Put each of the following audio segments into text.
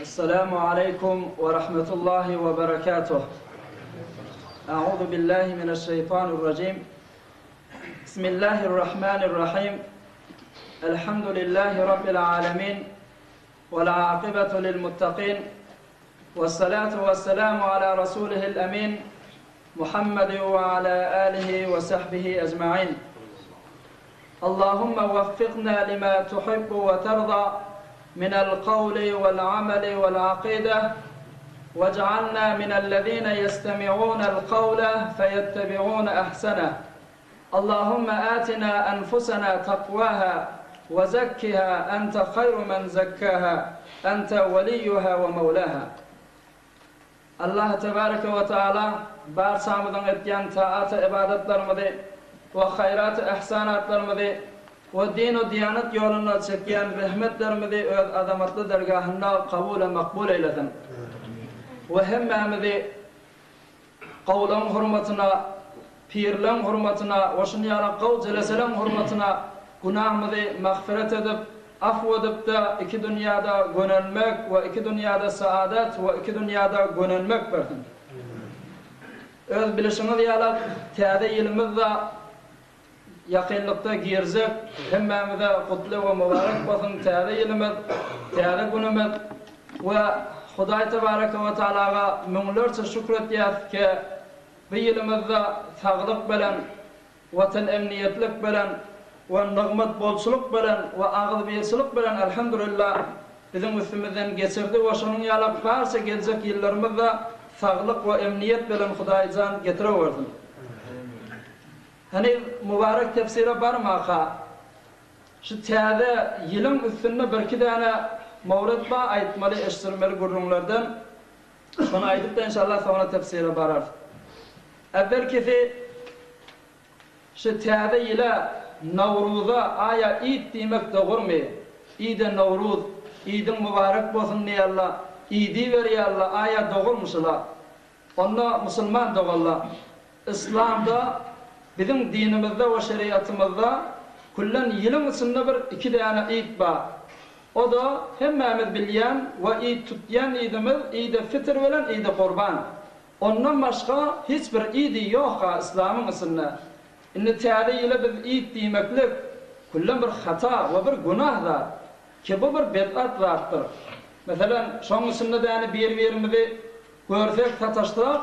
Essalamu aleýkum we rahmetullahi we berekatuh. A'udhu billahi mineşşeýtanirrajim. Bismillahirrahmanirrahim. Elhamdülillahi rabbil alamin. Vel akibetu lil muttaqin. Vessalatu vesselamu ala rasulihil emin. Muhammed ve ala alihi ve sahbihi ecmaîn. Allahumma waffikna lima tuhibbu ve terda minel kavli vel ameli vel akide vec'alna minellezine yestemi'unel kavle feyettebi'une ehseneh. Allahumma atina enfusena takvaha ve zekkiha ente hayru men zekkaha ente veliyyuha ve mevlaha. Allah tebareke we taala barçamyzyň etýän taat-y-ybadatlarymyzy we haýrat-y-ihsanatlarymyzy we din-u diýanat ýolunda çekýän zähmetlerimizi öz azamatly dergahynda kabul-e makbul eýlesin we hemmämizi gowulaň hurmatyna, pirleň hurmatyna we şuny ýaly gowy jeleseleň hurmatyna günahymyzy magfiret edip, Afw edip-de iki dünýäde gönenmek we iki dünýäde saadat we iki dünýäde gönenmek bersin. Öz bilişiňiz ýalak täze ýylymyz-da ýakynlykda girjek, hemmämize gutly we mübarek bolsun täze ýylymyz, täze günümiz we Hudaý tebareke we taalaga müňlerçe şükür etýäs ke bu ýylymyzda saglyk bilen Watan emniýetlik bilen we nygmat bolçulyk bilen we agzybirçilik bilen Elhamdulillah biziň üstümizden geçirdi we şonuň ýalak barça geljek ýyllarymyzda saglyk we emniýet bilen Hudaýjan getirewersin. Heniz mübarek tefsire barmaka şu täze ýylyň üstünde birki däne mowret bar aýtmaly eşdirmeli gürrüňlerden şony aýdypda inşallah soňra tefsire bararys. Äwwelkisi Şu täze ýyla, Nowruza, aýa iýd diýmek dogurmy? Iýde Nowruz, iýdiň mübarek bolsun diýýärler, iýdi berýärler, aýa dogurmy şula? Onda musulman doganlar, Yslamda, biziň dinimizde we şeriatymyzda küllen ýylyň içinde bir iki däne iýd bar. O-da hemmämiz bilýän we iýd tutýan iýdimiz Iýde Fitr bilen Iýde Gurban. Ondan başga hiç bir idi ýok-a yslamyň içinde. Indi täze ýyla biz id diýmeklik küllem bir hata we bir günah zat. Ki bu bir bed'at zatdyr. Meselem, şoň içinde däni bir-birimizi görsek sataşsak,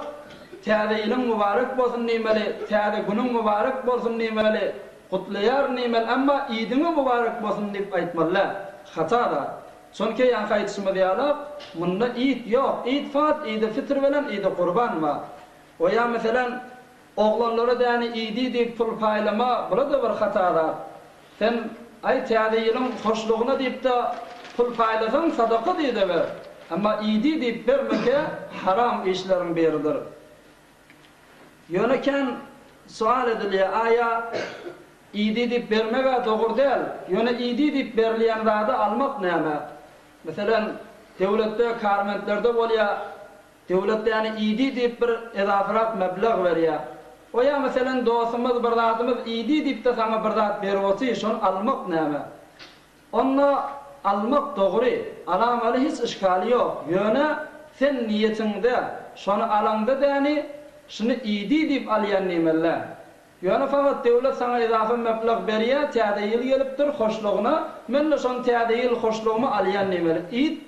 täze ýylyň mübarek bolsun diýmeli, täze günüň mübarek bolsun diýmeli, gutlaýaryn diýmeli, emma idiňi mübarek bolsun diýip aýtmaly däl. Hata zat. Çünki ýaňky aýdyşymyz ýalak, munda iýt ýok, iýt fakat iýdi fitr bilen iýdi gurban bar. O ýa meselem, oglanlara däni iýdi diýip pul paýlama, bula-da bir hata zat. Sen, aý täze ýylyň hoşlugyna diýip-de pul paýlasaň sadaka diýde ber. Emma iýdi diýip bermeke haram işleriň biridir. Ýöne kän sual edilýär, aýa idi diýip bermeg-ä dogry däl, ýöne idi diýip berilýän zady almak näme? Meselem, döwletde karmentlerde bolýar, döwlet ýany idi diýip bir ezasyrak meblag berýär. O ýa meselem dostumyz bir zadymyz idi diýip-de saňa bir zat berip otyr, şony almak näme? Onda almak dogry, alamaly hiç yşkaly ýok, ýöne sen niýetiňde şony alaňda däni şuny iýdi diýip alýan diýmelidä. Ýöne fakat döwlet saňa ezafa meblag berýä täze ýyl gelipdir hoşlugyna mende şony täze ýyl hoşlugyma alýan diýmeli iýt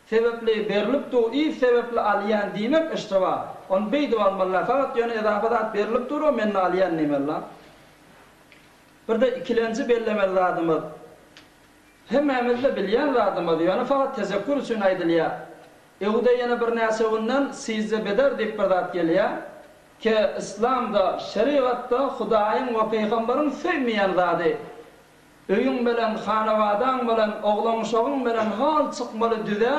sebepli berlip dur iýt sebepli alýan diýmek yştyba ony beýdip almalyda fakat ýöne ezafa zat berlip dur mende alýan diýmelida. Birde ikilenji bellemeli zadymyz, hemmämizde bilýän zadymyz, ýöne fakat tezekgür üçin aýdylýar. Öwde ýene birnäçe günden sizde beder diýip bir zat gelýär, ke yslamda, şerigatda Hudaýyň we pygambaryň söýmeýän zady, öýüň bilen, hanawadaň bilen, oglan-uşagyň bilen hal çykmaly düze,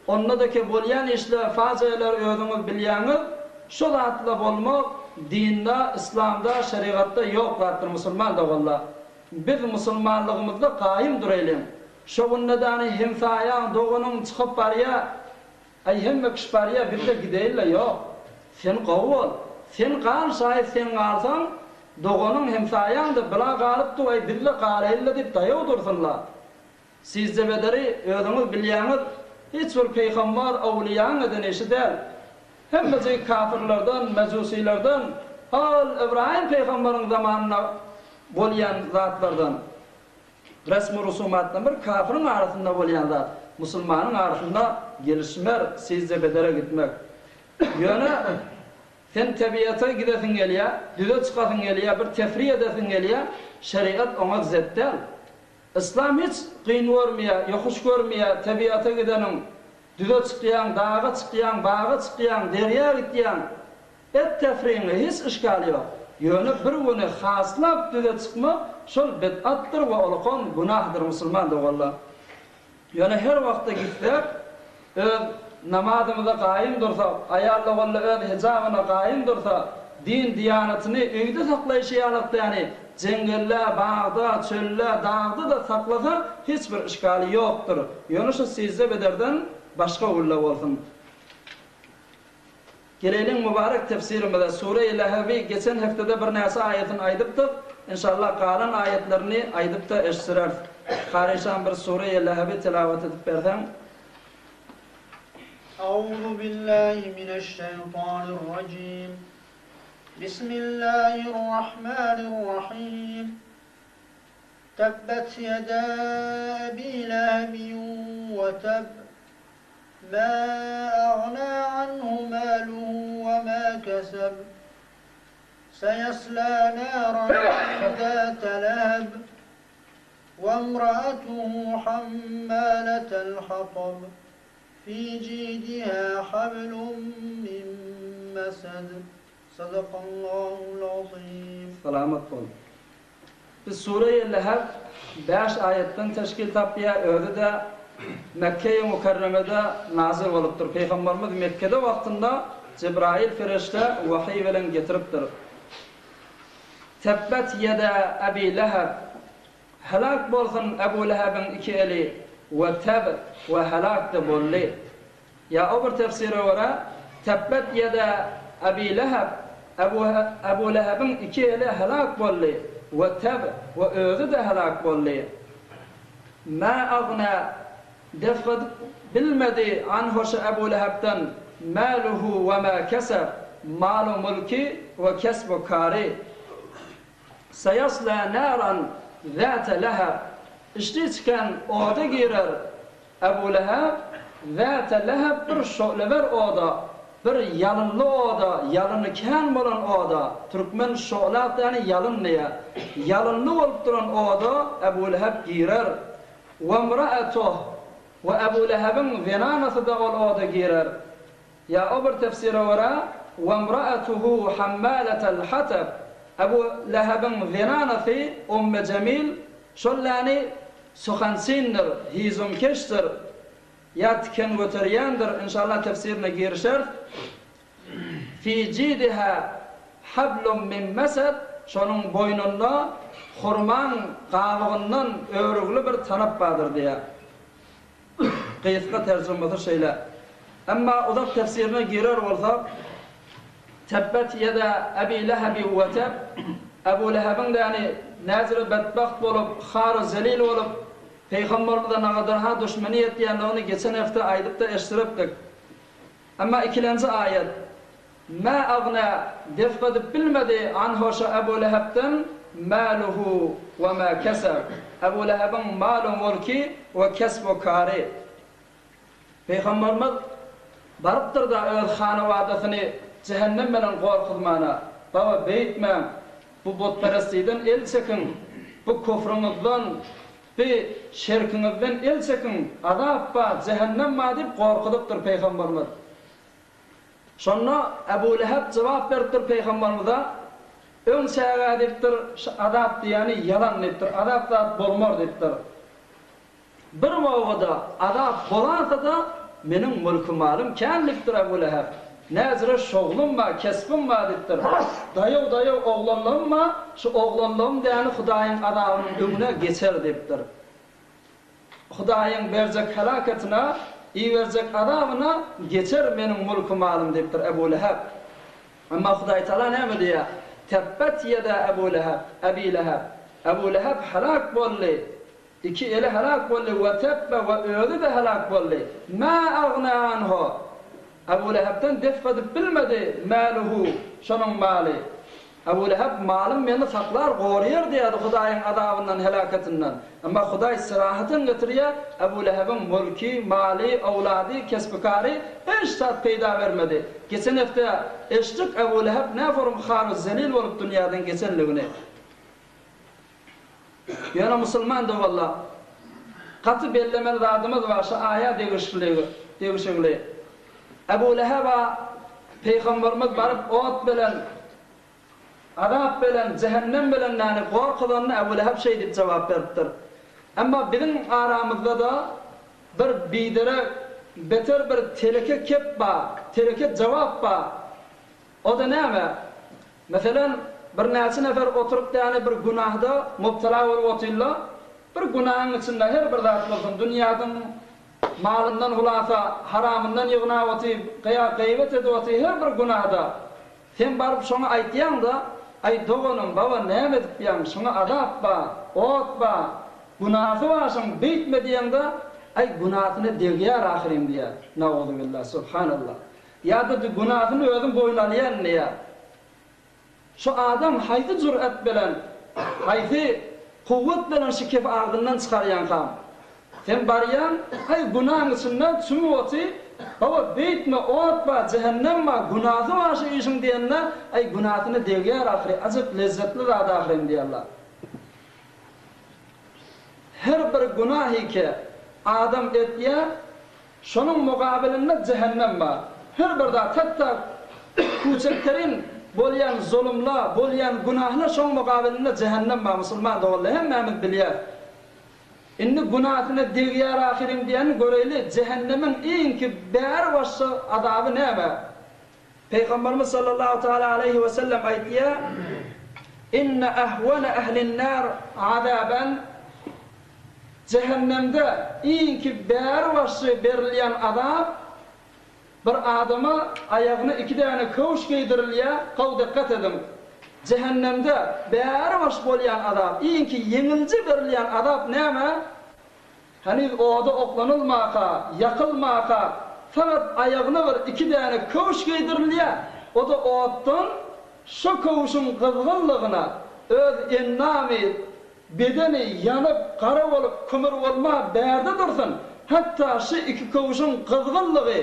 Onda-da ke bolýan işler, fajeler özüňiz bilýäňiz, şo zatla bolmak dinde, yslamda, şerigatda ýok zatdyr musulman doganlar. Biz musulmanlygymyzda gaýym duraýlyň. Şo günde-däni hemsaýaň, doganyň çykyp barýa, aý hemme kişi barýa bizde gideýinle ýok. Sen gowy bol. Sen gal şaýat sen galsaň, doganyň, hemsaýaň-da bla galyp dur aý bizde galaýynla diýip daýaw dursunla. Sizdebederi özüňiz bilýäňiz. Hiç bir peýgambar, awliýaň eden işi däl. Hemmejigi kafirlerden, mejusilerden, hol Ybraýym peýgambaryň zamanynda bolýan zatlardan. Resmi-rusumatdan bir kafiriň arasynda bolýan zat, musulmanyň arasynda gelişmer, sizde-bedere gitmek. Ýöne sen tebiata gidesiň gelýär, düze çykasyň gelýär, bir tefrih edesiň gelýär, şerigat oňa zet däl. Yslam hiç kyn görmeýär, ýokuş görmeýär, tebiata gideniň, düze çykýaň, daga çykýaň, baga çykýaň, derýa gitýäň, et tefriňi, hiç yşgal ýok. Ýöne bir güni haslap düze çykmak şol bid'atdyr we ulukan günahdyr musulman doganlar. Ýöne her wagtda gitsek, öz namazymyza gaýym dursak, aýal doganlar öz hijabyna gaýym dursa, din-diýanatyny öýde saklaýşy ýalak däni, jeňňelde, bagda, çölde, dagda-da saklasa hiç bir yşgaly ýokdur. Ýöne şu sizde bederden başga gülle bolsun. Geleýliň mübarek tefsirimize, Sure-i Lehebi geçen heftede birnäçe aýatyny aýdypdyk, inşallah galan aýatlaryny aýdyp-da eşitdireris. Karyşam bir Sure-i Lehebi tilawat edip berseň. Auzu billahi mineşşeýtanirrajim. Bismillahirrahmanirrahim. Tebbet ýeda ebi lehebin we teb. Ma agna anhu maluhu we ma keseb. Seýasla naran zate leheb. We imraatuhu hammalatel hatab. Fi jidiha hablum min mesed. Sadakallahul azim. Salamat bol. Biz Sure-i Leheb bäş aýatdan teşkil tapýar, özi-de Mekge-i Mükerremede nazyl bolupdyr. Pygamberimiz Mekgede wagtynda Jebraýyl perişde wahyý bilen getiripdir. Tebbet ýeda Ebi Leheb, Helak bolsun Ebu Lehebiň iki eli, we teb, we helak-da boldy. Ýa o bir tefsire görä, Tebbet ýeda Ebi Leheb, Ebu Ebu Lehebiň iki eli helak boldy, we teb, we özi-de helak boldy. Mä agna, def edip bilmedi anhu şu Ebu Lehebden, mäluhu we mä keseb, malu-mülki we kesbu-kary. Seýasla naran zäte leheb, içdi çykan oda girer, Ebu Leheb, zäte leheb bir şo'lewer oda, bir ýalynly oda, ýalyny kän bolan oda, türkmen şo'la diýýäni ýalyn diýýär, ýalynly bolup duran oda Ebu Leheb girer. Wemra'atuh, we Ebu Lehebiň zenanasy-da ol oda girer. Ýa o bir tefsire görä, Wemra'atuhu hammalatal hatab, Ebu Lehebiň zenanasy Umme Jemil şol läni Suhançindir, hizumkeşdir, ýa tiken göterýändir, inşallah tefsirine girişeris. Fi jidiha hablum min mesed, şonuň boýnunda hurmaň gabygyndan örügli bir tanap bardyr diýýär. Gysga terjimesi şeýle. Emma uzak tefsirine girer bolsak, Tebbet ýeda Ebi Lehebi we teb, Ebu Lehebiň däni näzire betbagt bolup, har-u zelil bolup, Pygamberimize nagadarha duşmeni ýetýändigini geçen hepde aýdyp-da eşdiripdik. Emma ikilenji aýat, Mä agna, def edip bilmedi anhu şo Ebu Lehebden mäluhu we mä keseb, Ebu Lehebiň malu-mulki we kesbu-kary. Pygamberimiz barypdyr-da öz hanawadasyny jähennem bilen gorkuzmana, Baba, beýtmäň, bu butperestiden el çekiň, bu kufruňyzdan, bi şirkiňizden el çekiň, azap bar, jähennem bar diýip gorkuzypdyr pygamberimiz. Şonda Ebu Leheb jogap beripdir pygamberimize, Öň çägä diýipdir, şu azap diýýäni ýalan diýipdir, azap zat bolmar diýipdir. Bir wagda azap bolansa-da, meniň mülki-malym kän diýipdir Ebu Leheb. Näzire şoglum bar, kesbim bar diýipdir. Daýaw-daýaw oglanlygym bar, şu oglanlygym däni Hudaýyň azabynyň öňüne geçer diýipdir. Hudaýyň berjek helaketina, iberjek azabyna geçer meniň mülki-malym diýipdir Ebu Leheb. Emma Hudaýtagala näme diýýär? Tebbet ýeda Ebu Leheb, Ebi Leheb. Ebu Leheb helak boldy. Iki eli helak boldy, we tebbe we özi-de helak boldy. Mä agna anhu. Ebu Lehebden def edip bilmedi, mäluhu, şonuň maly. Ebu Leheb malym meni saklar, goraýar diýýärdi Hudaýyň azabyndan, helaketinden. Emma Hudaý syrahatyn getirýär, Ebu Lehebiň mülki, maly, owlady, kesbi-kary hiç zat peýda bermedi. Geçen hepde eşitdik Ebu Leheb näforum haru-zelil bolup dünýäden geçenligini. Ýöne musulman doganlar, gaty bellemeli zadymyz bar şu aýa degişli, degişigli. Ebu Leheba Pygamberimiz baryp ot bilen, azap bilen, jähennem bilen näni gorkuzanda Ebu Leheb şeý diýip jogap beripdir. Emma biziň aramyzda-da bir biderek, beter bir teleke kep bar, teleke jogap bar. O-da näme? Meselem, birnäçe nefer oturyp däne bir günahda mubtala bolup otyrlar. Bir günahyň içinde her bir zat bolsun, dünýädiň malyndan hulasa, haramyndan ýygnap otyr, gyýa gyýbat edip otyr, her bir günahda. Sen baryp şoňa aýtýaň-da, Aý, doganym, baba, näme edipýäň, şuňa azap bar, ot bar, günasy bar şuň, beýtme diýeňde, Aý, günasyna degýär ahyryn diýýär. Nauzubilla, subhanallah. Ýa-da günasyny özüm boýun alýan diýýär. Şu adam haýsy jür'et bilen, haýsy kuwwat bilen şu kefi agzyndan çykarýaňkam? Sen barýaň, haý günaň içinde çümüp oty, hawa beýtme ot bar, jähennem bar, günasy bar şu işiň diýende, aý günasyna degýär ahyry, ajap lezzetli zat ahyryn diýýärler. Her bir günahy ki adam etýär, Şonuň mugabylynda jähennem bar. Her bir zat, hatda küçekterin bolýan zulumla, bolýan günahla şoň mugabylynda jähennem bar musulman doganlar hemmämiz bilýäs. Indi günasyna degýär ahyryn diýeni göreýli jähennemiň iňki bäri başda azaby näme? Pygamberimiz sallallahu taala aleýhi we sellem aýtýar, Inne ahwana ehlin-nar azaban Jähennemde iňki bäri başy berilýän azap, bir adama aýagyna iki däne köwüş geýdirilýär, gowy dykgat ediň, jähennemde bäri baş bolýan azap, iňki ýeňilje berilýän azap näme? Heniz oda oklanylmaka, ýakylmaka, fakat aýagyna bir iki däne köwüş geýdirilýär, o-da otdan şo köwüşiň gyzgynlygyna öz endamy Bedeni ýanyp, gara bolup, kömür bolma bärde dursun, hatda şu iki köwşüň gyzgynlygy,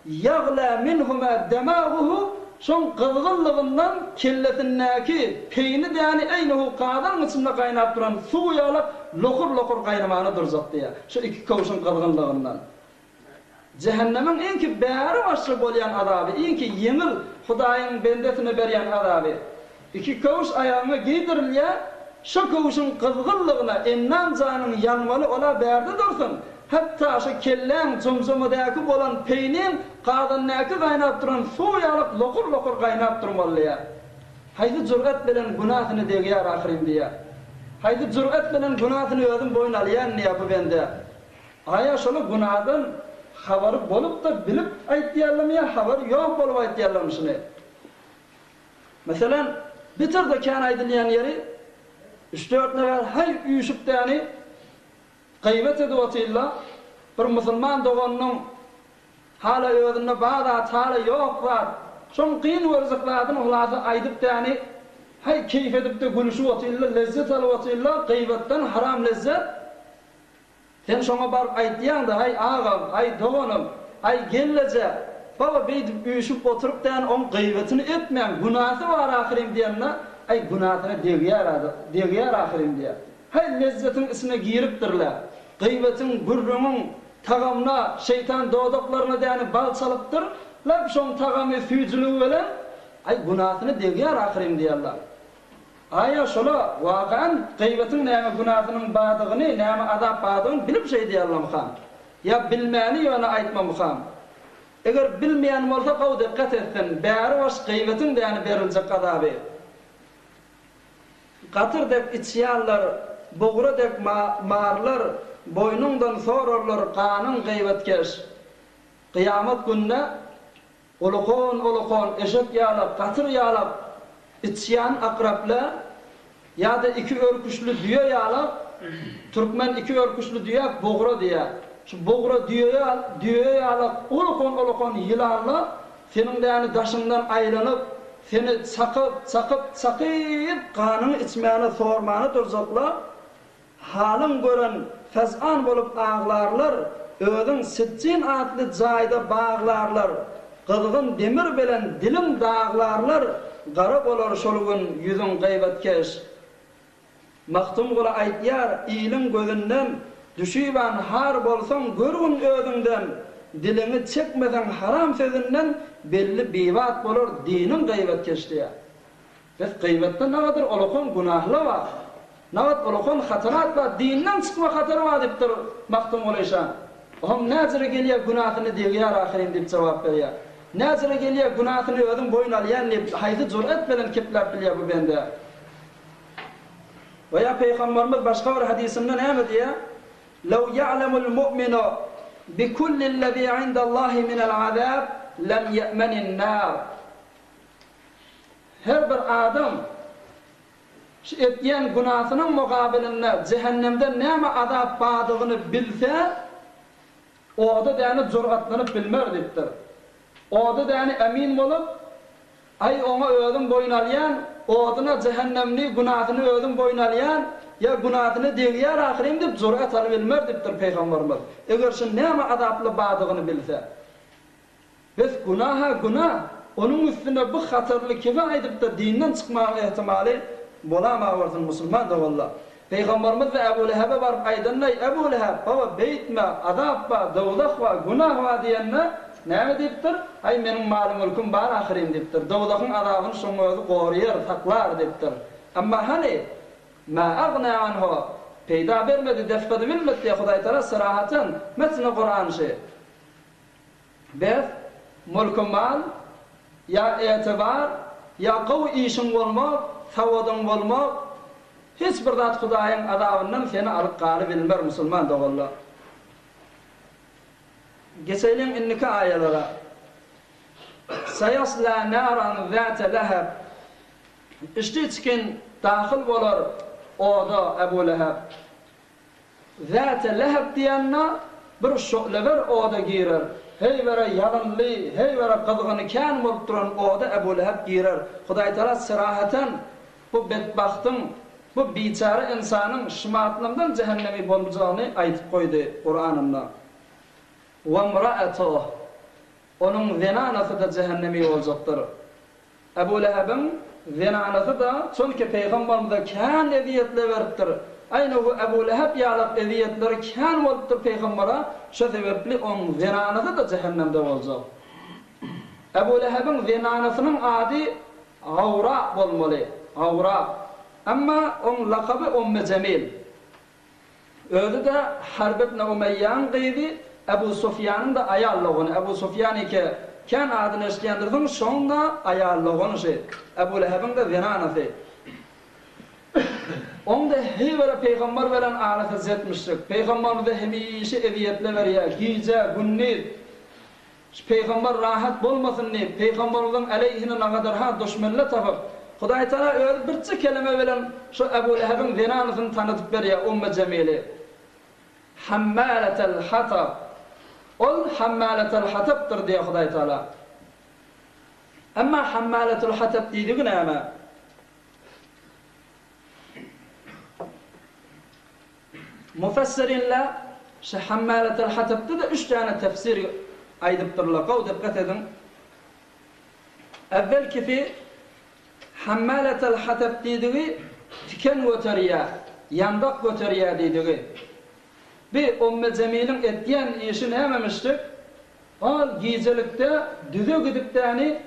ýaglä minhuma demaguhu, şoň gyzgynlygyndan kellesindäki peýni däni eýnehu gazanyň içinde gaýnap duran suw ýalak lokur-lokur gaýnamana durjak diýýär, şu iki köwşüň gyzgynlygyndan. Jähennemiň iňki bäri başly bolýan azaby, iňki ýeňil Hudaýyň bendesine berýän azaby. Iki köwüş aýagyňa geýdirilýär, şo köwüşiň gyzgynlygyna endam janyň ýanmaly ola bärde dursun, hatda şo kelläň jomjomadäki bolan peýniň gazandäki gaýnap duran suw ýalyk lokur-lokur gaýnap durmaly diýýär. Haýsy jür'et bilen günasyny degýär ahyryn diýýär. Haýsy jür'et bilen günasyny özüm boýun alýan diýýär bu bende. Aýa şoly günadan habary bolup-da bilip aýtýarlarmy ýa habary ýok bolup aýtýarlarmy şuny? Meselem, beter-de kän aýdylýan ýeri, üç-dört nefer haý üýşüp däni gyýbat edip otyrlar, bir musulman doganynyň hala özünde bar zat, hala ýok zat, şoň kyn görjek zadyny hulasa aýdyp däni haý keýp edip-de gülüşip otyrlar, lezzet alyp otyrlar, gyýbatdan haram lezzet. Sen şoňa baryp aýtýaň-da, aý agam, aý doganym, aý gelneje, baba beýdip üýşüp oturyp däni oň gyýbatyny etmäň, günasy bar ahyryn diýende, aý günasyna degýär degýär ahyryn diýýär. Haý lezzetiň içine giripdir-le. Gyýbatyň, gürrüňiň tagamyna şeýtan dodaklaryna däni bal çalypdyr, lap şoň tagamy süýjüligi bilen, aý günasyna degýär ahyryn diýýärler. Aýa şola wakan gyýbatyň näme günasynyň badygyny, näme azap badygyny bilip şeýdýärlermikam? Ýa bilmäni ýöne aýtmamykam? Eger bilmeýän bolsa gowy dykgat etsin, bäri baş gyýbatyň däni beriljek azaby. Gatyr dek içýanlar, bugra dek marlar, boýnuňdan sorarlar ganyň gyýbatkeş. Kyýamat günde Ulukon-ulukon eşek ýalak, gatyr ýalak, içýan akrapla ýa-da iki örküçli düýe ýalak. Türkmen iki örküçli düýä bugra diýýär. Şu bugra düýe düýe ýalak ulakan-ulakan ýylanlar seniň däni daşyňdan aýlanyp, seni çakyp, çakyp, çakyp ganyňy içmäne, sormana durjaklar. Halyň gören fezan bolup aglarlar, Özüň Sijjin atly jaýda baglarlar, Gyzgyn demir bilen diliň daglarlar, Gara bolar şol gün ýüzüň gyýbatkeş. Magtymguly aýtýar, Iliň gözünden Düşüban har bolsaň görgün özüňden, Diliňi çekmeseň haram sözünden, Belli bibat bolar diniň gyýbatkeş diýýär. Bes gyýbatda nagadyr olakan günahla bar. Nagat olakan hatarat bar, dinden çykma hatary bar diýipdir Magtymguly şa. Ohm näjere gelýär günasyny degýär ahyryn diýip jogap berýär. Näjere gelýär günasyny özüň boýun alýan diýip haýsy jüret bilen kepläp bilýär bu bende. We ýa Pygamberimiz başga bir hadysynda näme diýýär? Lew ýa'lemul mu'minu bi kullillezî indallahi minel azab lem ýe'menin nar. Her bir adam şu etýän günasynyň mugabylynda jähennemde näme azap bardygyny bilse, oda däni jurgatlanyp bilmer diýipdir. Oda däni emin bolup, Aý, oňa özüm boýun alýan, oduna jähennemni, günasyny özüm boýun alýan, ýa günasyna degýär ahyryn diýip jurgat alybilmer diýipdir Pygamberimiz. Eger şu näme azaply bardygyny bilse. Bes güna-ha güna, onuň üstüne bu hatarly kibi aýdypdyr dinden çykmagyň ehtimaly bolamawersin musulman doganlar. Pygamberimiz-de Ebu Lehebe baryp aýdanda, Ebu Leheb, baba beýtme, azap bar, dowzah bar, günah bar diýende, näme diýipdir? Aý meniň maly-mülküm bar ahyryn diýipdir, dowzahyň azabyny şoň özi goraýar, saklar diýipdir. Emma hany, Ma agna anhu, peýda bermedi, defg edibilmedi diýýär Hudaýtagala sarahatyn, metni Kuran şy. Bes, mülki-mal, ýa etibar, ýa gowy işiň bolmak, sowadyň bolmak, hiç bir zat Hudaýyň azabyndan seni alyp galybilmer, musulman doganlar. Geçeýliň indiki aýalara. Seýasla naran zate leheb. Içdi-içgin dahyl bolar oda Ebu Leheb. Zäte leheb diýende bir şöhlewer oda girer. Heýwere ýalynly, heýwere gyzgyny kän bolup duran oda Ebu Leheb girer. Hudaýtagala syrahaten bu betbagtyň, bu biçäre ynsanyň şumatlamdan jähennemi boljagyny aýdyp goýdy Kuranynda. Wemra'atuh, onuň zenanasy-da jähennemi boljakdyr. Ebu Lehebiň zenanasy-da çünki pygamberimize kän ezýetler beripdir. Aýna bu Ebu Leheb ýalak ezýetleri kän bolupdyr pygambere, şo sebäpli oň zenanasy-da jähennemde boljak. Ebu Lehebiň zenanasynyň ady Gawra bolmaly, Gawra. Emma oň lakaby Omme Jemil. Özi-de Harb ibn Umeýýaň gyzy, Ebu Sufýanyň-da aýal dogany. Ebu Sufýan eke kän adyny eşidýändirsiň, şoň-da aýal dogany şi. Ebu Lehebiň-de zenanasy. Oň-da heýwere pygamber beren arasy zetmişlik. Pygamberimize hemişe ezýetleberýär, gije, gündiz. Şu pygamber rahat bolmasyn diýip, pygamberimiziň aleýhine nagadarha duşmenler tapyp, Hudaýtagala özi birje keleme bilen şu Ebu Lehebiň zenanysyny tanadyp berýär, Umme Jemili. Hammalatel hatab. Ol hammalatel hatapdyr diýýär Hudaýtagala. Emma hammalatul hatab diýdigi näme? Mufessirinler şu Hammalatel Hatapda-da üç däne tefsir aýdypdyrlar. Gowy dykgat ediň. Äwwelkisi Hammalatel Hatap diýdigi tiken göterýär, ýandak göterýär diýdigi. Bi Umme Jemiliň etýän işi nämemişdik? Ol gijelikde düze gidip däni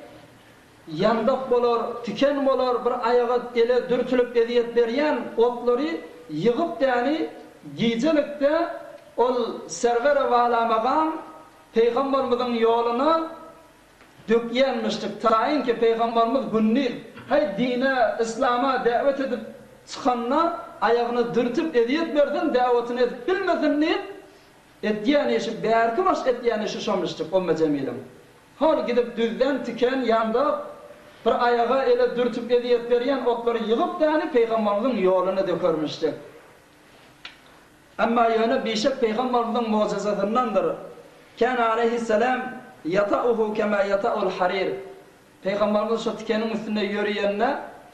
Ýandak bolar, tiken bolar, bir aýaga ele dürtülip ezýet berýän otlary ýygyp däni gijelikde ol Serwere Walamagam Pygamberimiziň ýoluna dökýänmişdik, taýynki Pygamberimiz gündiz häý dine, yslama däwet edip çykanda aýagyna dürtüp ezýet bersin, däwetini edip bilmesin diýip etýän işi, bärki baş etýän işi şomişdik Umme Jemiliň. Hol gidip düzden tiken ýandak, bir aýaga ele dürtüp ezýet berýän otlary ýygyp däni pygamberimiziň ýoluna dökermişdik. Emma ýöne bişek Pygamberimiziň mugjyzasyndandyr. Kana aleýhisselam ýata'uhu kema ýata'ul harir. Pygamberimiz şo tikeniň üstünde ýörýände,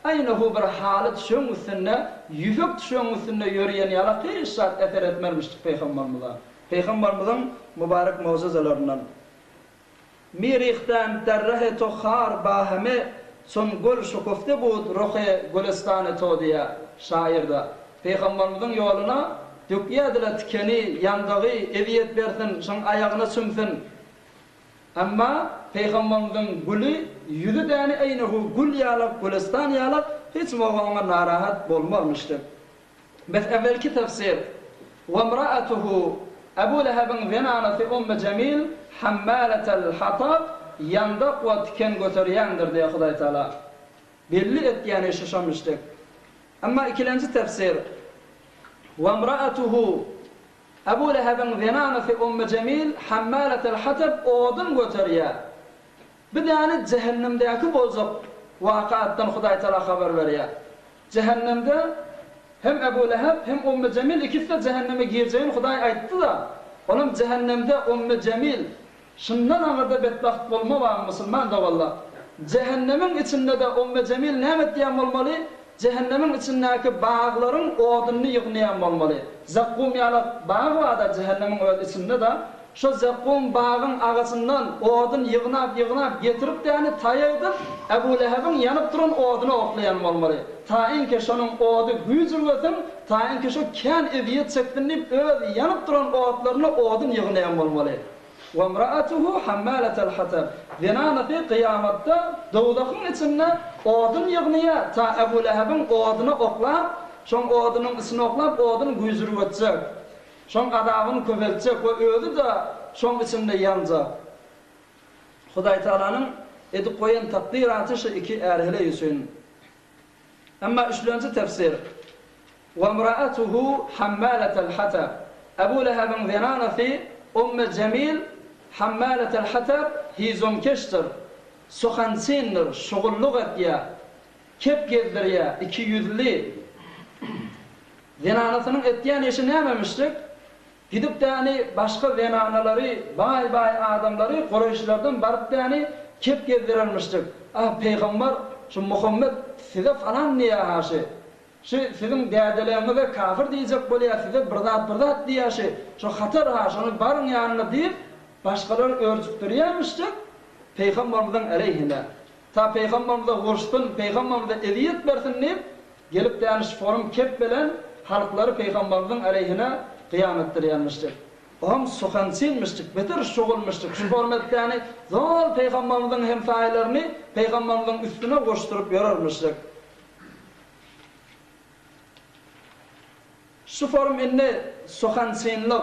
aýnahu bir haly düşegiň üstünde, ýüpek düşegiň üstünde ýörýän ýalak hiç zat eser etmezmişdik Pygamberimize. Pygamberimiziň mübarek mugjyzalaryndan. Mi rihtan derrehe to har ba heme çun gül şukufte bud ruhy gülüstany to diýýär şaýyrda. Pygamberimiziň ýoluna dökýärdiler tikeni, ýandagy, ezýet bersin, şoň aýagyna çümsün. Emma Pygamberimiziň güli ýüzi däni eýnehu gül ýalak, gülüstan ýalak, hiç wagt oňa narahat bolmarmyşdyk. Bes ewwelki tefsir, Wemra'atuhu, Ebu Lehebiň zenanasy Ummu Jemil hammalatel hatab, ýandak we tiken göterýändir diýýär Hudaý Taala. Belli etýäni şu şomüşdik. Emma ikilenji tefsir, Wemra'atuhu, Ebu Lehebiň zenanasy Ummu Jemil hammalatel hatab odun göterýär. Bu däni jähennemdäki boljak wakaatdan Hudaý Taala habar berýär. Jähennemde hem Ebu Leheb, hem Ummu Jemil ikisi-de jähenneme girjegini Hudaý aýtdy-da, olam jähennemde Ummu Jemil, şundan aňyrda betbagt bolma bar musulman doganlar. Jähennemiň içinde-de Ummu Jemil näme etýän bolmaly? Jähennemiň içindäki baglaryň odunyny ýygnaýan bolmaly. Zakkum ýaly bag bar-da jähennemiň öz içinde-de. Şo zakkum bagyň agajyndan odun ýygnap-ýygnap getirip däni taýak edip, Ebu Lehebiň ýanyp duran oduna oklaýan bolmaly. Taýynki şonuň ody güýjürgesin, taýynki şo kän ezýet çeksin diýip öz ýanyp duran otlaryna odun ýygnaýan bolmaly. Wemraatuhu hammalatal hatab. Zenanasy kyýamatda dowzahyň içinde odun ýygnaýar, ta Ebu Lehebiň oduna oklap, şoň odunyň içine oklap odun güýjürgetjek. Şoň azabyny köpeltjek we özi-de şoň içinde ýanjak. Hudaýtagalanyň edip goýan takdyraty şu iki är-heleý üçin. Emma üçlenji tefsir, Wemraatuhu hammalatal hatab. Ebu Lehebiň zenanasy Umme Jemil hammalatal hatab hizomkeşdir, suhançindir, şugullyk etýär, kep gezdirýär, ikiýüzli. Zenanasynyň etýän işi nämemişdik? Gidip däni başga zenanalary, baý-baý adamlary kureýşlerden baryp däni kep gezdirermişdik. Ah, pygambar, şu Muhammet size falan diýýär-ha şi. Şi siziň dädeleriňize kafir diýjek bolýar, size bir zat, bir zat diýýär şi. Şo hatar-ha, şony baryň ýanyna diýip, başgalary örjükdirýärmişdik, Pygambarymyzyň aleýhine. Ta Pygambarymyza urşsun, Pygambarymyza ezýet bersin diýip, Gelip däniş forum kep bilen halklary Pygambarymyzyň aleýhine gyýam etdirýänmişdik. Oňam suhançinmişdik, beter şugulmyşdyk. Şu forum etdäni zol Pygambarymyzyň hemsaýalaryny Pygambarymyzyň üstüne goşduryp ýörermişdik. Şu forum indi suhançinlik,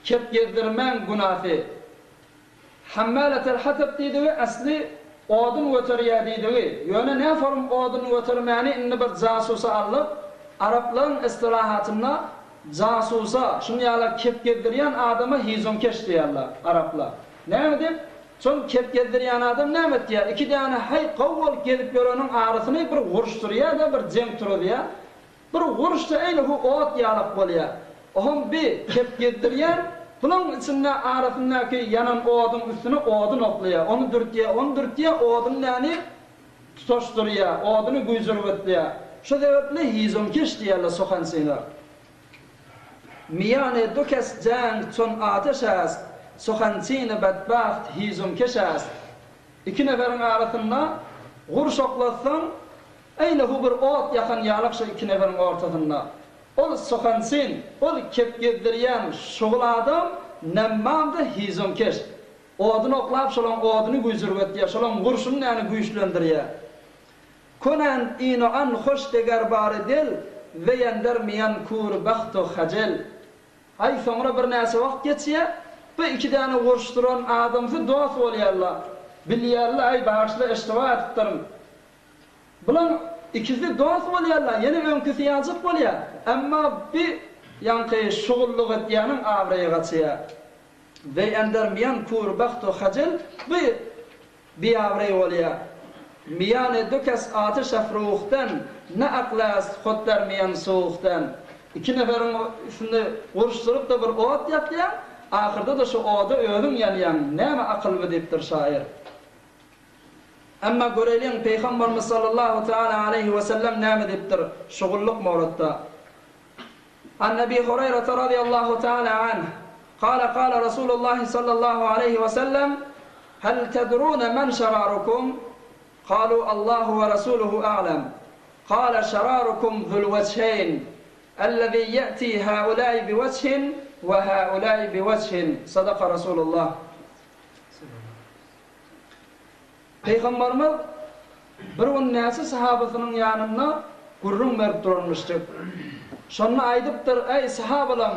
kep gezdirmäň günasy. Hammalatel hatab diýdigi asly odun göterýä diýdigi, ýöne nä forum odun götermäni indi bir jasusa aldyk, araplaryň ystylahatynda jasusa, şun ýala kep gezdirýän adama hizumkeş diýýärler araplar. Näme diýip, şol kep gezdirýän adam näme etýär, iki däne haý gowy bolup gezip ýöreniň arasyny bir guruşdyrýa-da bir jeň turuzýa, Bir guruşda eýle hu ot ýalak bolýar. Oham bi kep gezdirýär, bulaň içinde arasyndaky ýanan oduň üstüne odun oklaýar. Ony dürtýär, ony dürtýär, oduny näni tutaşdyrýar, oduny güýjürgetýär. Şo sebäpli hizomkeş diýýärler sohançyna. Miýany du kes jäng çon ateş ast, sohançyny bedbagt hizomkeş ast. Iki neferiň arasynda gurş oklatsaň, Eýle-hu bir ot ýakan ýalak şo iki neferiň ortasynda. Ol suhansyn, ol kep gezdirýän şugul adam, nemmam-da hizomkeş. Odun oklap şolaň oduny güýjürgetýär, şolaň gurşuny näni güýçlendirýär. Konänd ino an hoş deger bary del, weýender miýan kur bahto hajel. Aý soňra birnäçe wagt geçýär, bu iki däne gurşduran adamsy dost bolýarlar. Bilýärler, aý bagyşla eştiba edipdirin. Bulaň ikisi dost bolýarlar, ýene öňküsi ýaljak bolýar. Emma bi ýaňky şugullyk etýäniň abraýy gaçýar. Weý ender miýan kur bahtu hajel bi biabraý bolýar. Miýany du kes atyş afruhten, ne aklast hut der miýan suhten. Iki neferiň üstünde guruşdyryp-da bir ot ýakýaň, ahyrda-da şu oda özüň ýanýaň, näme akyl bu diýipdir şaýyr. Emma göreýliň Pygamberimiz sallallahu teala aleýhi we sellem näme diýipdir şu gulluk mowratda. An Ebi Hureýrete razyýallahu teala anh, kale kale Rasulullahi sallallahu aleýhi we sellem, Hel tedrune men şerarukum? Kalu Allahu we Rasuluhu a'lem. Kale şerarukum zul wejheýn, ellezî ye'tî haulâi bi wejhin we haulâi bi wejhin. Sadaka Rasulullah. Pygamberimiz bir gün näçe sahabasynyň ýanynda gürrüň berip duranmyşdyk. Şonda aýdypdyr, Eý, sahabalam,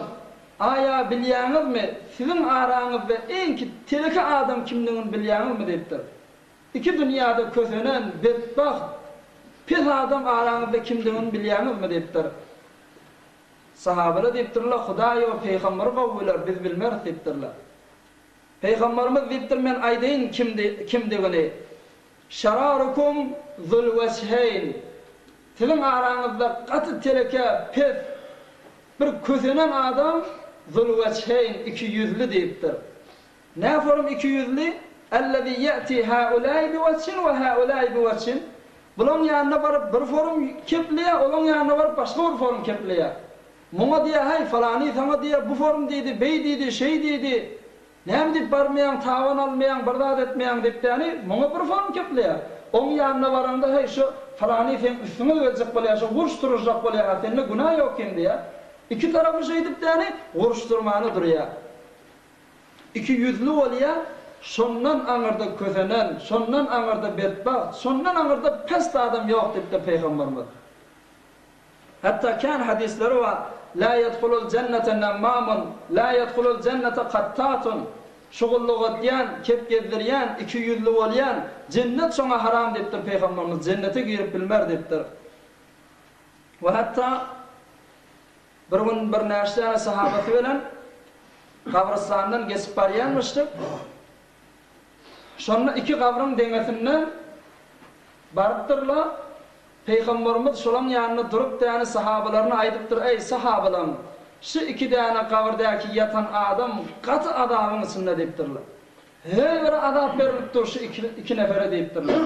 aýa bilýäňizmi, siziň araňyzda iň teleke adam kimdigini bilýäňizmi diýipdir. Iki dünýäde kösenen, betbagt, pes adam araňyzda kimdigini bilýäňizmi diýipdir. Sahabalar diýipdirler, Hudaý we pygamberi gowy biler, biz bilmeris diýipdirler. Pygamberimiz diýipdir, Men aýdaýyn kimdigini, Şerarukum zul-wejheýn, Siziň araňyzda gaty teleke, pes, bir kösenen adam zul-wejheýn, ikiýüzli diýipdir. Näforum ikiýüzli? Ellezî ýe'tî hâulâi biwejhin we hâulâi biwejhin, Bulaň ýanyna baryp bir forum kepleýär, olaň ýanyna baryp başga bir forum kepleýär. Muňa diýýär, häý, falany saňa diýýär, bu forum diýdi, beý diýdi, şeý diýdi. Näme diýip barmaýaň, taban almaýaň, bir zat etmeýäň diýip däni, muňa bir forum kepleýär. Oň ýanyna baraňda, häý, şu falany seň üstüňe geljek bolýar, şu guruşdyrjak bolýar-ha, sende günä ýok hem diýýär. Iki tarapy şeýdip däni, guruşdyrmana durýar. Ikiýüzli bolýar, şondan aňyrda kösenen, şondan aňyrda betbagt, şondan aňyrda pes adam ýok diýipdir Pygamberimiz. Hatda kän hadyslar bar, La ýedhulul jennete nemmamun, la ýedhulul jennete kattatun, Şugullyk edýän, kep gezdirýän, ikiýüzli bolýan, jennet şoňa haram diýipdir Pygamberimiz, jennete girip bilmer diýipdir. We hatda bir gün birnäçe däne sahabasy bilen gabrystandan geçip barýanmyşdyk. Şonda iki gabryň deňesinde barypdyrlar. Pygamberimiz şolaň ýanynda durup däne sahabalaryna aýdypdyr, Eý, sahabalam! Şu iki däne gabyrdäki ýatan adam gaty azabyň içinde diýipdirler. Her biri azap berilip dur şu iki nefere diýipdirler.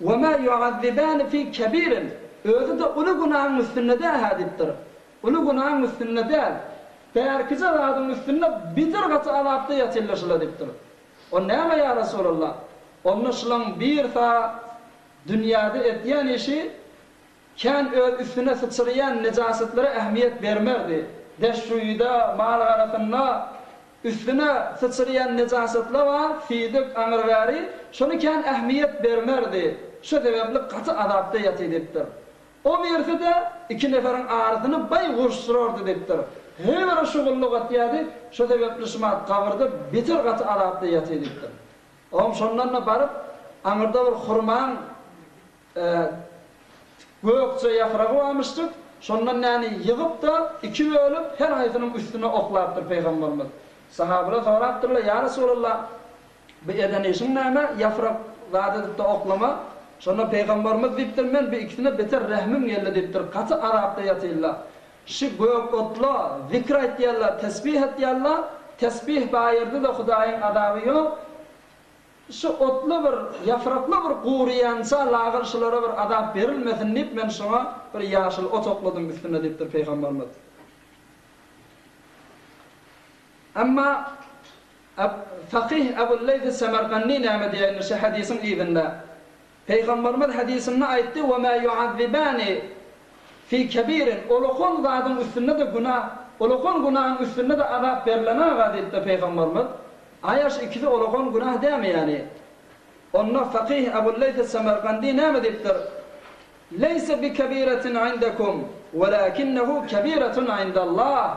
Ve mâ yuazzibâni fî kebîrin, Özi-de uly günahyň üstünde däl-hä diýipdir. Uly günahyň üstünde däl. Bärkije zadyň üstünde beter gaty azapda ýatyrlar şular diýipdir. O näme ýa Resulallah? Onda şulaň birsa Dünýäde edýän işi kän öz üstüne syçraýan nejasatlara ähmiýet bermezdi. Deşşuýda, mal-garasynda üstüne syçraýan nejasatlar bar, siýdik, aňry-bäri, şony kän ähmiýet bermerdi. Şo sebäpli gaty azapda ýatyr diýipdir. O birisi-de iki neferiň arasyny baý guruşdyrardy diýipdir. Her biri şugulluk etýärdi, şo sebäpli şumat gabyrda beter gaty azapda ýatyr diýipdir. Oňam şondan-da baryp, aňyrda bir hurmaň gökje ýapragy barmyşdyk, şondan näni ýygyp-da, iki bölüp, her haýsynyň üstüne oklapdyr pygamberimiz. Sahabalar sorapdyrlar, Ýa Resulallah, bu eden işiň näme, ýaprak zat edip-de oklama? Şonda pygamberimiz diýipdir, Men bu ikisine beter rehmim geldi diýipdir, gaty azapda ýatyrlar. Şu gök otla zikr aýtýarlar, tesbih etýärler, tesbih baýyrdy-da Hudaýyň azaby ýok. Şu otla bir, ýaprakla bir guryýança lagyr şulara bir azap berilmesin diýip men şoňa bir ýaşyl ot okladym üstüne diýipdir Pygamberimiz. Emma Fakyh Ebul Leýs Semerkandy näme diýýär indi şu hadysyň yzynda? Pygamberimiz hadysynda aýtdy, Ve mâ yuazzibâni fî kebîrin, Ulakan zadyň üstünde-de günah, ulakan günahyň üstünde-de azap berilenaga diýipdir Pygamberimiz. Aýa şu ikisi ulakan günah dämi ýani? Onda fakyh Ebu Leýs Semerkandy näme diýipdir? Leýse bi kebiretin indekum, welakinnehu kebiretun indallah.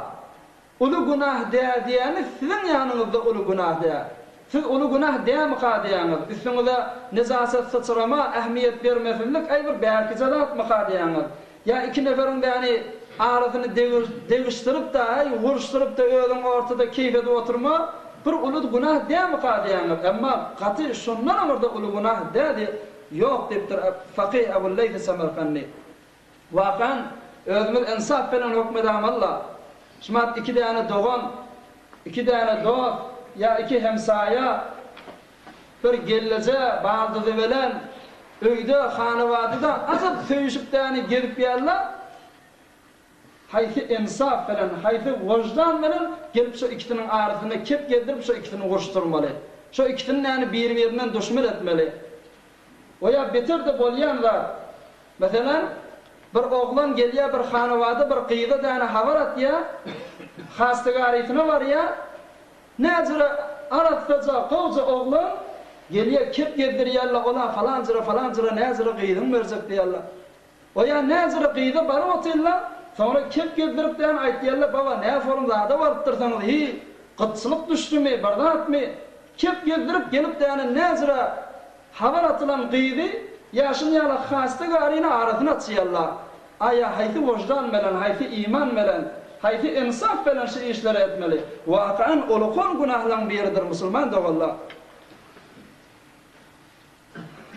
Uly günah däl diýýäňiz, siziň ýanyňyzda uly günah däl. Siz uly günah dälmika diýýäňiz, üstüňize nejasat syçrama, ähmiýet bermesizlik äý bir bärkije zatmyka diýýäňiz. Ýa iki neferiň däni arasyny degişdirip-de, äý uruşdyryp-da özüň ortada keýp edip oturma, bir uly günah dälmika diýýäňiz. Emma gaty şondanam bir-de uly günah däl diýip, ýok diýipdir Fakyh Ebu Leýs Semerkandy. Wakan. Özümiz ynsap bilen höküm edämeli-la. Şumat iki däne dogan, iki däne dost ýa iki hemsaýa bir gelleje baldyzy bilen öýde, hanabadyda ajap söýüşip däne gezip ýärler. Haýsy ynsap bilen, haýsy wyždan bilen gelip şo ikisiniň arasynda kep gezdirip şo ikisini uruşdyrmaly. Şo ikisini näni bir-birinden duşman etmeli. O ýa beter-de bolýan zat. Meselem, bir oglan gelýär bir hanabada bir gyza däne habar atýar, hastygarysyna barýar, näjüre arassaja, gowja oglan gelýär kep gezdirýärler ola falanjyra falanjyra näjüre gyzyňy berjek diýýärler. O ýa näjüre gyza baryp otyrlar, soňra kep gezdirip däne aýtýarlar baba näforum zada barypdyrsyňyz hi, gytçylyk düşdümi, bir zatmy, kep gezdirip gelip däne näjüre Habar atylan gyzy ýaşyn ýaly hasta garyny arasyny açýarlar. Aýa haýsy wyždan belen, haýsy iman belen, haýsy ynsap belen şu işleri etmeli? Wakan ulukan günahlaň biridir musulman doganlar.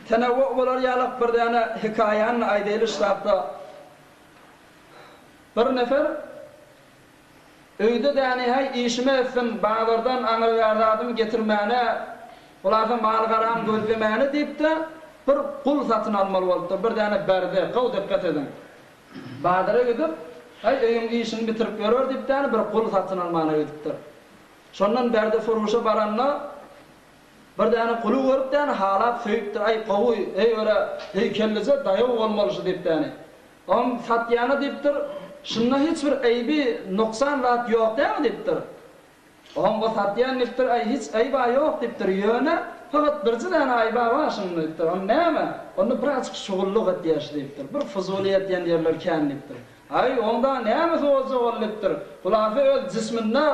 Tenewwu bolar ýalak bir däne hekaýany aýdaýly ştabda. Bir nefer Öýde däni-häý işimi etsin, bazardan aňry-bäri zadymy getirmäne, hulasa mal-garam gözlemäne diýip-de, bir gul satyn almaly bolupdyr, bir däne berde, gowy dykgat ediň. Bazara gidip, Häý, öýüň işini bitirip ýörer diýip däni bir gul satyn almana gidipdir. Şondan berde furuşa baranda, bir däne guly görüp däni halap söýüpdir, Aý, gowy, heý-öre, heýkellije daýaw bolmaly şu diýip däni. Oň satýana diýipdir, Şunda hiç bir eýbi, noksan zat ýok dämi diýipdir. Oň o satýan diýipdir, Äý, hiç eýb-a ýok diýipdir, ýöne, fakat birji däne aýb-a bar şunda diýipdir. Ol näme? Onda birazjyk şugullyk etýär şu diýipdir. Bir fuzuly etýän ýerleri kän diýipdir. Aý, oň dagy nämesi boljak ol diýipdir. Hulasy öz jisminde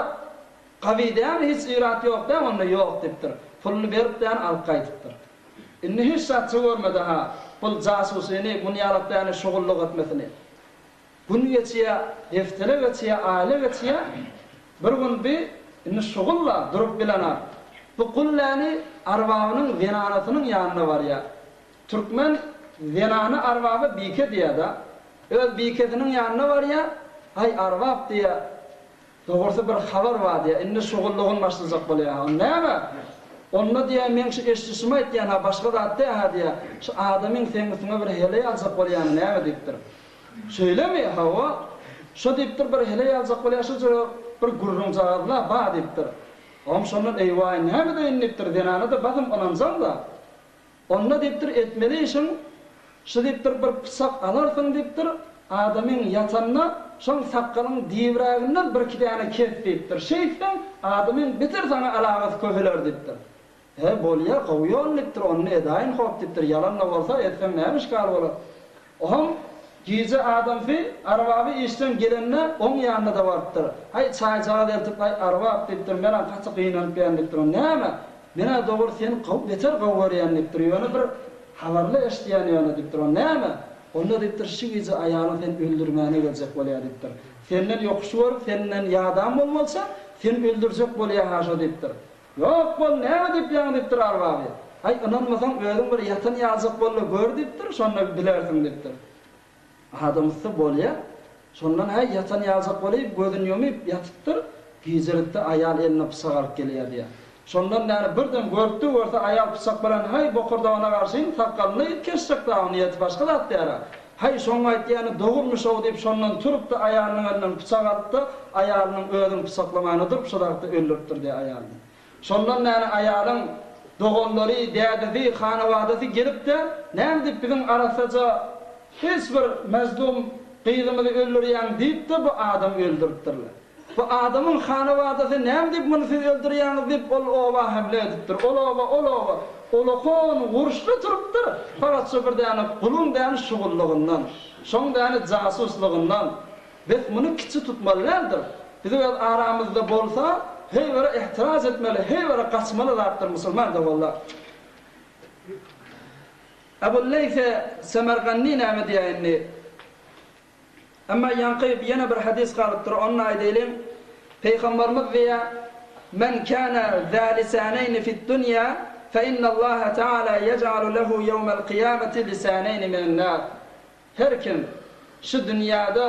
gawy dämi, hiç yrat ýok dämi, onda ýok diýipdir. Puluny berip däne alyp gaýdypdyr. Indi hiç zatça görmedi-ha, bul jasusyny, mun ýalak däne şugullyk etmesini. Gün geçýä, heftele geçýä, aýla geçýä, bir gün bi indi şugulla durup bilenak. Bu gul däni arbabynyň zenanasynyň ýanyna barýa. Türkmen zenany arbaba bike diýýä-da. Öz bikesiniň ýanyna barýa, Aý, arbap diýýä, Dogrusy bir habar bar diýýär, indi şugullygyn başlajak bolýar. O näme? Onda diýýär, meň şu eşidişimi aýtýan-ha, başga zat däl-hä diýýär. Şu adamyň seň üstüňe bir heleý aljak bolýany näme diýipdir. Şeýlemi? Hawa. Şo diýipdir, bir heleý aljak bolýar, şu jüre bir gürrüňjagaz-la bar diýipdir. Oňam şondan eýwaý, näme deýin diýipdir, zenana-da basym ynanjaň-da. Onda diýipdir, etmeli işiň şu diýipdir, bir pyçak alarsyň diýipdir, adamyň ýatanda şoň sakgalyň dibräginden birki däne kes diýipdir, şeýtseň adamyň beter saňa alagasy köpeler diýipdir. He, bolýa, gowy ýol diýipdir, onda edaýyn hop diýipdir, ýalan-da bolsa etseň näme işgal bolar. Oňam gije adamsy arbaby işden gelende oň ýanyna-da barypdyr. Haý, çaýjagaz eltip, aý, arbap diýipdir, menem gaty gynanyp ýan diýipdir. O näme? Men-ä dogry seni gowy, beter gowy görýän diýipdir, ýöne bir habarly eşidýän ýöne diýipdir. O näme? Onda diýipdir, şu gije aýalyň seni öldürmäne geljek bolýar diýipdir. Senden ýokuş görüp, senden ýadan bolmalyça, seni öldürjek bolýar-ha şo diýipdir. Ýok, bol, näme diýip ýaňy diýipdir arbaby. Aý, ynanmasaň, özüň bir ýatan ýaljak bol-da gör diýipdir, şonda bilersiň diýipdir. Adamsy bolýa. Şondan häý, ýatan ýaljak bolyp, gözüni ýumyp ýatypdyr. Gijelikde aýal eline pyçak alyp gelýär diýýär. Şondan bäri birden görüpdi, görse aýal pyçak bilen häý, bokurdagyna garşyn sakgalyny kesjek dagy, niýeti başga zat diýär-ä. Häý, şoň aýtýany dogurmyş-ow diýip, şondan turupdy, aýalynyň elinden pyçak alypdy, aýalynyň özüni pyçaklamana durup, şo zatda öldüripdir diýýär aýalyny. Şondan bäri aýalyň doganlary, dädesi, hanabadasy gelip-de, näme diýip biziň arassaja hiç bir mezlum gyzymyzy öldürýäň diýip-de bu adamy öldüripdirler. Bu adamyň hanabadasy näme diýip muny siz öldürýäňiz diýip ol oba hemle edipdir. Ol oba, ol oba ulakan uruşda turupdyr, fakat şo bir däne guluň däne şugullygyndan, şoň däne jasuslygyndan. Bes muny kiçi tutmaly däldir. Biz öz aramyzda bolsa heý bire ehtiraz etmeli, heý bire gaçmaly zatdyr musulman doganlar. Ebu Leýse Semergandy näme diýýär indi? Emma ýaňky ýene bir hadys galypdyr, ony-da aýdaýlyň. Pygamberimiz diýýär, Men kâne zâ lisâneýni fid-dunýâ, fe innallaha teâlâ yec'alu lehu ýewmel kyýameti lisâneýni minen-nâr. Her kim. şu dünýäde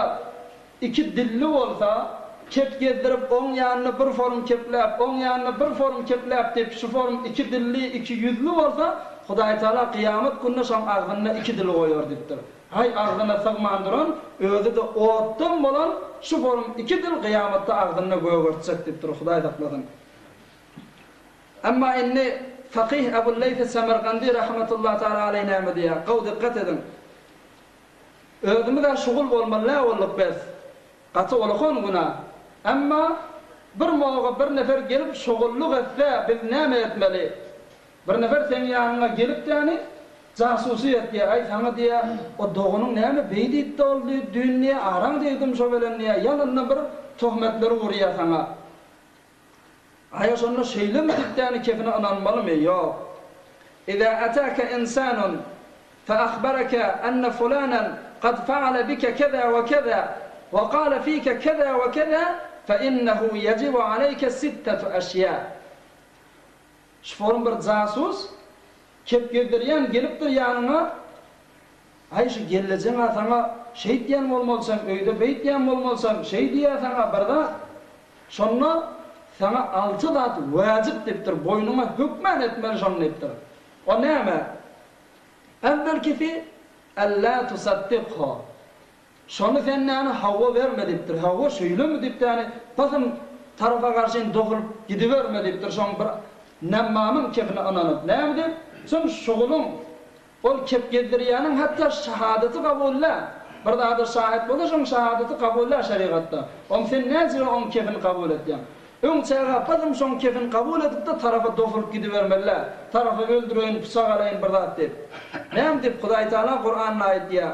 iki dilli bolsa, kep gezdirip oň ýanynda bir forum kepläp, oň ýanynda bir forum kepläp diýip şu forum iki dilli, iki ýüzli bolsa, Hudaýtagala kyýamat gününe şoň agzynda iki dil goýar diýipdir. Haý agzyna sygman duran, özi-de otdan bolan şu forum iki dil kyýamatda agzynda gögertjek diýipdir, Hudaý saklasyn. Emma indi Fakyh Ebu Leýs Semergandy rahmetullahi taala aleý näme diýýär? Gowy dykgat ediň. Özümiz-ä şugul bolmaly nä bolduk bes. Gaty ulakan günä. Emma bir moga bir nefer gelip şugullyk etse biz näme etmeli? Bir nefer seň ýanyňa gelip däni jasusy etýär, aý saňa diýýär, o doganyň näme beý diýipdi ol düýn diýýär, araň degdim şo bilen diýýär, ýalyndan bir töhmetleri urýar saňa. Aýa şonda şeýlemi diýip däni kefine ynanmalymy? Ýok. Iza ataka insanun fe ahbaraka enne fulanan kad faale bike keza we keza we kale fike keza we keza fe innehu yejibu aleyke sittetu eşýa. Şu forum bir jasus kep gezdirýän gelipdir ýanyňa, Aý şu gellejeň-ä saňa şeýtýän bolmalysam, öýde beýtýän bolmalysam, şeý diýýä saňa bir zat. Şonda saňa alty zat wäjip diýipdir, boýnuňa hökmän etmeli şony diýipdir. O näme? Äwwelkisi, Ellä tusaddikho. Şony sen näme hawa berme diýipdir. Hawa şeýlemi diýip däni basym tarapa garşyn dogulyp gidiberme diýipdir. Şoň bir nemmamyň kepine ynanyp. Näme diýip? Soň şugulyň ol kep gezdirýäniň hatda şahadaty kabul däl. Bir zada şahyt bolsa şoň şahadaty kabul däl şerigatda. Oň sen näjige oň kepini kabul etýäň. Öň çaga basym şoň kepini kabul edipde tarapa dogulyp gidibermeli däl. Tarapy öldüreýin pyçak alaýyn bir zat diýip. Näme diýip Hudaýtagala Kuranda aýtýar.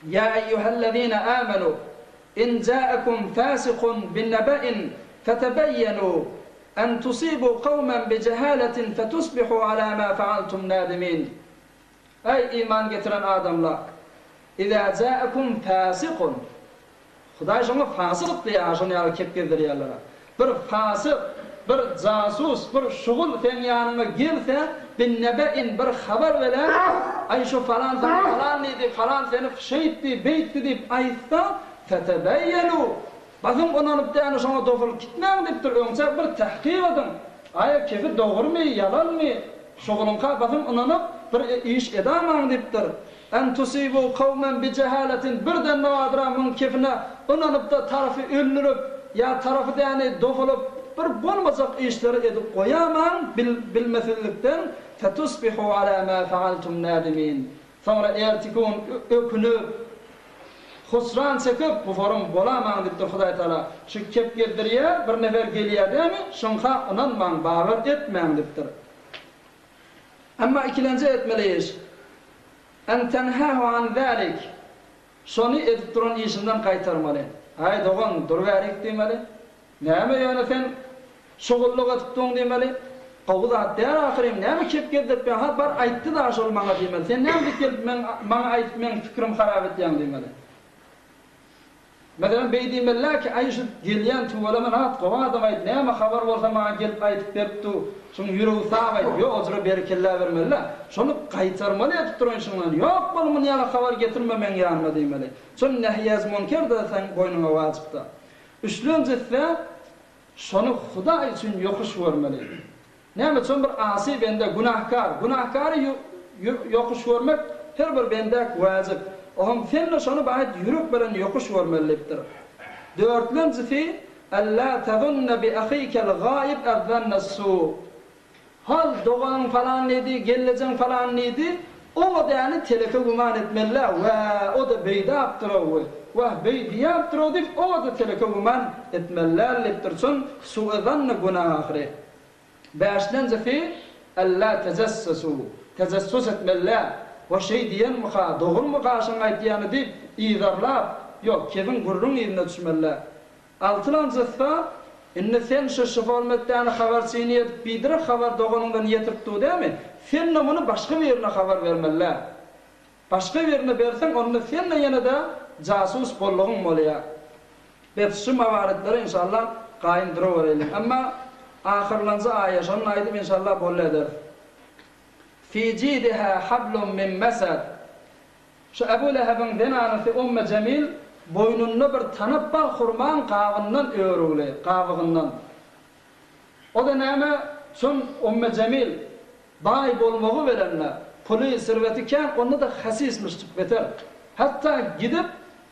Ýa eýýuhellezine âmenû, in jâekum fâsikun binebe'in fetebeýýenû, en tusîbû kawmen bijehâletin fetusbihû alâ mâ fealtum nâdimîn. Eý, iman getiren adamlar! Izâ jâekum fâsikun, Hudaý şoňa fasyk diýýär, şonuň ýaly kep gezdirýänlere. Bir fasyk, bir jasus, bir şugul seň ýanyňa gelse, binnebe'in bir habar bilen, aý şu falan saňa falan diýdi, falan seni şeýtdi, beýtdi diýip aýtsa, fetebeýýenu, basym ynanyp däne şoňa dogulyp gitmäň diýipdir, öňçä bir tahkyk ediň, aý kepi dogrumy, ýalanmy, şugulyňka basym ynanyp bir iş edamaň diýipdir. En tusibu kawmen bijehaletin birden nadyra muň kefine ynanypda tarapy öldürip ýa tarapy däni dogulyp bir bolmajak işleri edip goýamaň bil bilmesizlikden fetusbihu ala ma faaltum nadimin soňra ertiki gün ökünip husran çekip bu forum bolamaň diýipdir Hudaý Taala şu kep gezdirýär bir nefer gelýär dämi şoňka ynanmaň bawer etmäň diýipdir. Emma ikilenji etmeli iş, En tenhahu an zalik, şony edip duran işinden gaýtarmaly. Aý, dogan, dur bärik diýmeli. Näme ýöne sen şugullyk edip duň diýmeli. Gowy zat däl ahyryn, näme kep gezdiripýäň, ha bar aýtdy-da şol maňa diýmeli. Sen näme diýip gelip meň maňa aýdyp meň pikrimi harap etýäň diýmeli. Meselem, beý diýmeliä ki, aý şu gelýän tüweleme nat gowy adam aýt, näme habar bolsa maňa gelip aýdyp berip dur, şuň ýüregi sag aýt, ýok ojra berekella bermelidä. Şony gaýtarmaly edip duran şuňdan, ýok bol muny ýaly habar getirme meň ýanyma diýmeli. Şol nehyezmunker-de seň boýnuňa wajypda. Üçlenjisi-de şony Hudaý üçin ýokuş görmeli. Näme üçin bir asy bende günahkar? Günahkary ýokuş görmek her bir bendä wajyp. Oňam sen-de şony baýat ýürek bilen ýokuş görmeli diýipdir. Dörtlenjisi, Alla tazunna bi ahikel gaýyp ezzannes-su. Hal, doganyň falan diýdi, gelnejeň falan diýdi, oňa däni teleke güman etmeli-dä, wä, o-da beýdäpdir-ow, wah, beý diýäpdir-ow diýip, oňa-da teleke güman etmeli däl diýipdir. Çün suezanny günah ahyry. Bäşlenjisi, Alla tejassasu, tejassus etmeli-dä, o şeý diýenmika, dogrumyka şoň aýtýany diýip, yzarlap, ýok, kebiň gürrüň yzyna düşmeli-dä. Altylanjysy, indi sen şu şifolmetdäni habarçyny edip biderek habar doganyňdan ýetirip dur dämi, sen-de muny başga birine habar bermeli-dä. Başga birine berseň onda sen-de ýene-de jasus boldugyň bolýar. Bes şu mawaridlere inşallah gaýym durawereýliň. Emma ahyrlanjy aýa şony aýdyp inşallah bolly ederis. Fi jidiha hablum min mesed. Şu Ebu Lehebiň zenanasy Umme Jemil boýnunda bir tanap bar hurmaň gabyndan örügli, gabygyndan. O-da näme, şon Umme Jemil baý bolmagy bilen-de, puly, serweti kän, onda-da hasismişjik beter. Hatda gidip,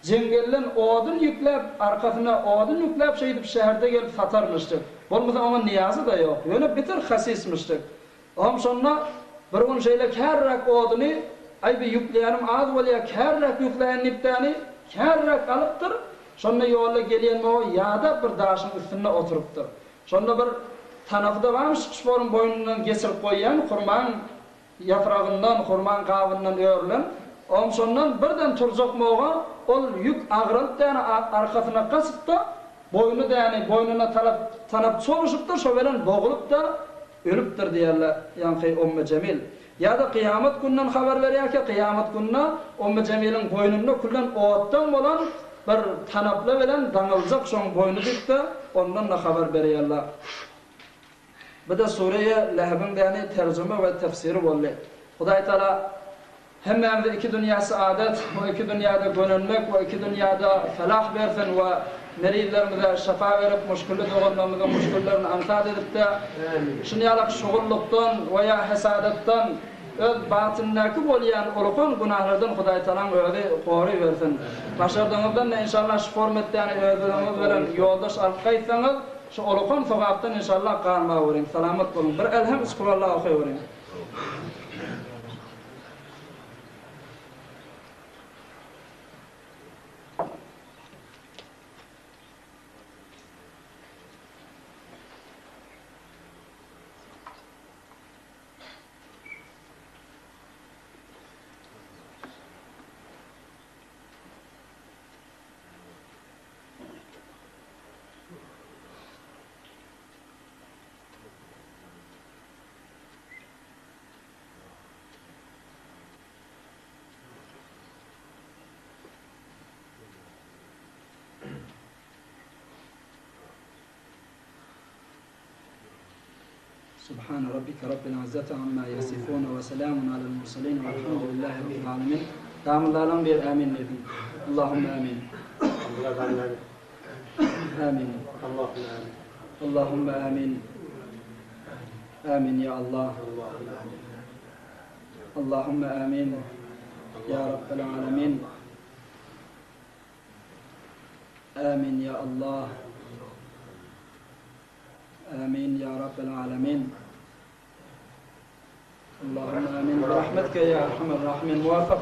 jeňňelden odun ýükläp, arkasyna odun ýükläp şeýdip şäherde gelip satarmyşjyk. Bolmasa oňa nyýazy-da ýok. Ýöne beter hasismişjik. Oňam şonda bir gün şeýle kärräk oduny, Aý, bi ýükleýänim az bolýa, kärräk ýükläýin diýipdäni, kärräk alypdyr. Şonda ýolda gelýän moga ýadap bir daşyň üstünde oturypdyr. Şonda bir tanapy-da barmyş, şonuň boýnundan geçirip goýýan, hurmaň ýapragyndan, hurmaň gabyndan örülen. Oňam şondan birden turjak moga ol ýük agralyp däni arkasyna gaçyp-da, Boýny däni boýnuna talap tanap çolaşypdyr, şo bilen bogulyp-da ölüpdir diýerler, ýaňky Umme Jemil. Ýa-da kyýamat gününden habar berýärkä, kyýamat gününe Umme Jemiliň boýnunda külden otdan bolan bir tanapla bilen daňyljak şoň boýny diýip-de, ondan-da habar berýärler. Bu-da Sureýe Lehebiň däni terjüme we tefsiri boldy. Hudaý Taala Hemmämize iki dünýä saadet we iki dünýäde gönenmek we iki dünýäde felah bersin we merizlerimize şypa berip muşkilli doganlarymyzyň muşkillerini aňsat edipde şunýalak şugullykdan we ýa hesadatdan öz batyndäki bolýan ulukan günahlardan Hudaý Tagalaň özi gory bersin. Başardygyňyzdan-da inşallah şu formetdäni özüňiz bilen ýoldaş alyp gaýtsaňyz şu ulukan sogapdan inşallah galmaweriň. Salamat boluň. Bir Elhem üç Kulalla okaweriň. Subhane rabbike rabbil izzati amma yasifun we selamun alel murselin velhamdülillahi rabbil alemin. Damyllaryň bir amin diýsin. Allahumma amin. Amin. Allahumma amin. Amin ya Allah. Allahumma amin. Ya Rabbel alemin. Amin ya Allah. Amin ya Rabbel alemin. Allahumma amin. Bi rahmetike ya erhamer rahimin. Muvaffak.